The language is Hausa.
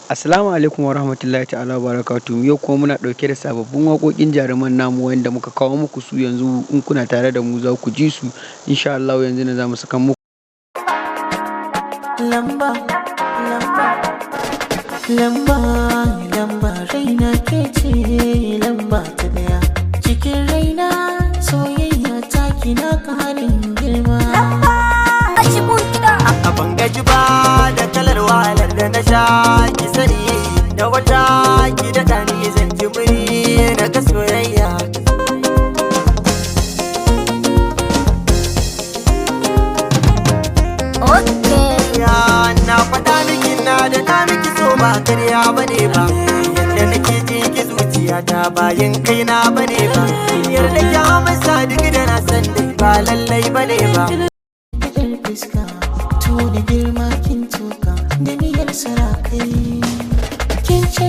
Assalamu alaikum wa rahmatullahi ta'ala wa barakatuhu. Yau kuma muna ɗauke da sababbin waƙoƙin jaruman namu wanda muka kawo muku su yanzu. In kuna tare da mu za ku ji su insha Allah. Yanzu ne za mu saka muku. Lamba, lamba, lamba, lamba, raina ke ce lamba ta daya cikin raina, soyayya ta kina karin girma. A ban gaji ba da kalar wahalar da na sha, ki sani da wata ki daɗa ni zan ji muri na ga soyayya. Ya na faɗa miki, na da na miki, so ba karya bane ba. Yadda nake ji ki zuciyata bayan kaina bane ba. Yarda ki amsa duk da na san dai ba lallai bane ba. Yar fuska to da girma kin tuka da miyar sarakai, kin ce